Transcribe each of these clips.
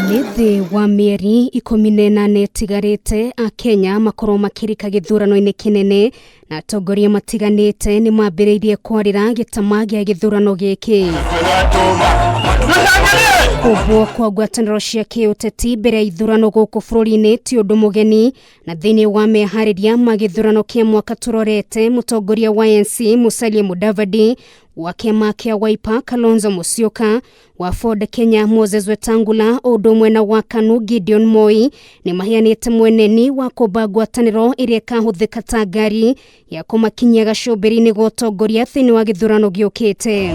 Nĩ thĩ wa mĩeri 18 ĩtigarĩte Akenya makorwo makĩrika gĩthurano-inĩ kĩnene na atongoria matiganĩte nĩ mambĩrĩirie kwarĩra gĩtama gĩa gĩthurano gĩkĩ. Kũmbwo kwa ngwatanĩro cia kĩũteti mbere ya ithurano gũkũ bũrũri-inĩ ti ũndũ mũgeni na thĩinĩ wa meharĩria ma gĩthurano kĩa mwaka tũrorete mũtongoria wa ANC Musalia Mudavadi wa kĩama kĩa Wiper Kalonzo Musyoka wa Ford Kenya Moses Wetangula ũndũ ũmwe na wa KANU Gideon Moi nĩ maheanĩte mweneni wa kũmba ngwatanĩro ĩrĩa ĩkahũthĩka ta ngari ya kũmakinyia gacũmbĩrĩ-inĩ ga ũtongoria thĩinĩ wa gĩthurano gĩũkĩte.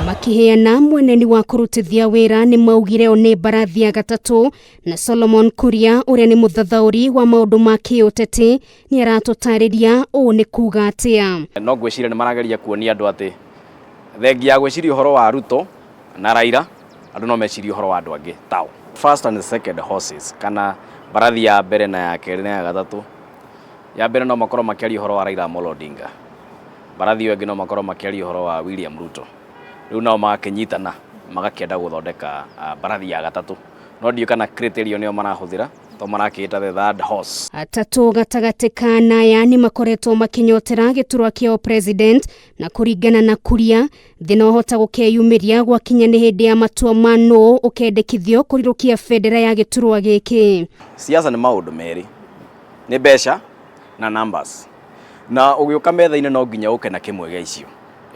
Makĩheana mweneni wa kũrutithia wĩra nĩ maugire o nĩ mbarathi ya gatatũ na Solomon Kuria ũrĩa nĩ mũthathaũri wa maũndũ ma kĩũteti nĩ aratũtarĩria ũũ nĩ kuga atĩa. No ngwĩciria nĩ marageria kuonia andũ atĩ thengia ya gwĩciria ũhoro wa Ruto na Raila, andũ no mecirie ũhoro wa andũ angĩ tao. First and second horses, kana mbarathi ya mbere na ya kerĩ na ya gatatũ. Ya mbere no makorwo makĩaria ũhoro wa Raila Amolo Odinga. Mbarathi ĩyo ĩngĩ no makorwo makĩaria ũhoro wa William Ruto. Rĩu nao magakĩnyitana magakĩenda gũthondeka mbarathi ya gatatũ. No ndiũĩ kana criteria nĩyo marahũthĩra to marakĩĩta the third horse. Atatũ gatagatĩ ka naya nĩ makoretwo makĩnyotera gĩturwa kĩa president na kũringana na Kuria thĩna ũhota gũkeyumĩria gwakinya nĩ hĩndĩ ya matua ma nũ ũkendekithio kũrirũkia bendera ya gĩturwa gĩkĩ. Siasa nĩ maũndũ merĩ, nĩ mbeca na numbers, na ũgĩũka metha-inĩ no nginya ũke na kĩmwe gĩa icio,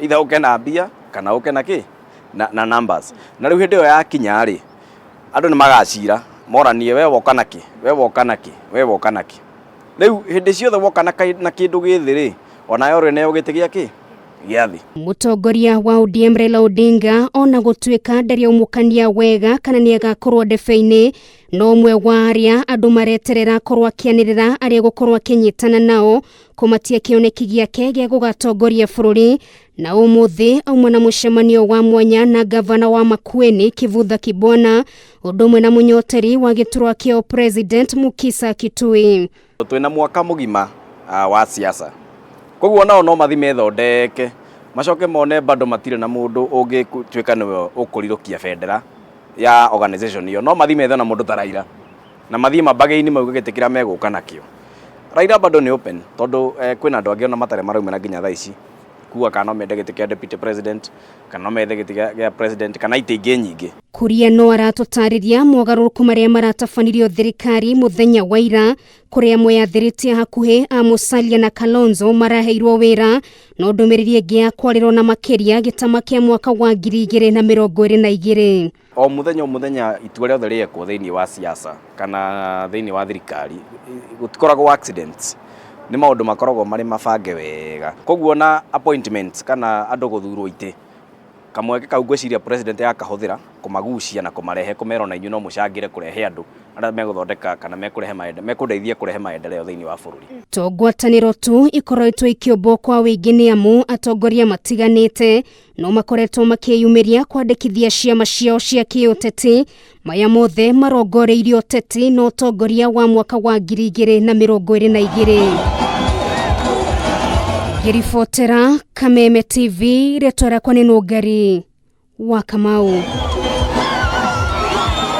either ũke na mbia kana ũke na kĩ na numbers. Na rĩu hĩndĩ ĩyo yakinya rĩ, andũ nĩ magacira moranie we woka na kĩ, we woka na kĩ, we woka na kĩ. Rĩu hĩndĩ ciothe woka na kĩndũ gĩ thĩ rĩ, onawe ũrĩneo gĩtĩ gĩa kĩ gĩa thĩ. Mũtongoria wa ODM Raila Odinga ona gũtuĩka ndarĩ aumũkania wega kana nĩ agakorwo ndebe-inĩ, no ũmwe wa arĩa andũ mareterera akorwo akĩanĩrĩra arĩa gũkorwo akĩnyitana nao kũmatia kĩoneki gĩake gĩa gũgatongoria bũrũri na ũmũthĩ auma na mũcemanio wa mwanya na gavana wa Makueni Kivutha Kibwana ũndũ ũmwe na mũnyoteri wa gĩturwa kĩa president Mukisa Kitui. Twĩna mwaka mũgima wa siasa, koguo nao no mathi methondeke macoke mone bado matirĩ na mũndũ ũngĩtuĩka nĩwe ũkũrirũkia bendera ya organization ĩyo. No mathi methe na mũndũ ta Raila na mathiĩ mabagĩini mauge gĩtĩ kĩrĩa megũka nakĩo. Raila bado nĩ open tondũ kwĩna andũ angĩ ona matarĩ maraumĩra nginya thaa ici kuga kana no mende gĩtĩ kĩa deputy president kana no methe gĩtĩ gĩa president kana itĩ ingĩ nyingĩ. Kuria no aratũtarĩria mogarũrũku marĩa maratabanirio thirikari mũthenya wa ira kũrĩa mweyathĩrĩtie hakuhĩ a Musalia na Kalonzo maraheirwo wĩra no ndũmĩrĩri ĩngĩ ya kwarĩrwo na makĩria gĩtama kĩa mwaka wa 2022. O mũthenya o mũthenya itua rĩothe rĩekwo thĩinĩ wa siasa kana thĩinĩ wa thirikari gũtikoragwo accidents, nĩ maũndũ makoragwo marĩ mabange wega. Koguo na appointments kana andũ gũthurwo itĩ, kamweke kau ngwĩciria president akahũthĩra kũmagucia na kũmarehe kũmera ona inyuĩ no mũcangĩre kũrehe andũ arĩa megũthondeka kana mekũrehe maendeleo, mekũndeithia kũrehe maendeleo thĩinĩ wa bũrũri. To ngwatanĩro tu ikoretwo ikĩũmbwo kwa wĩingĩ nĩ amu atongoria matiganĩte no makoretwo makĩyumĩria kwandĩkithia ciama ciao cia kĩũteti. Maya mothe marongoreirio ũteti na ũtongoria wa mwaka wa 2022. Ngĩribotera Kameme TV, rĩtwa rĩakwa nĩ Nũngari wa Kamau.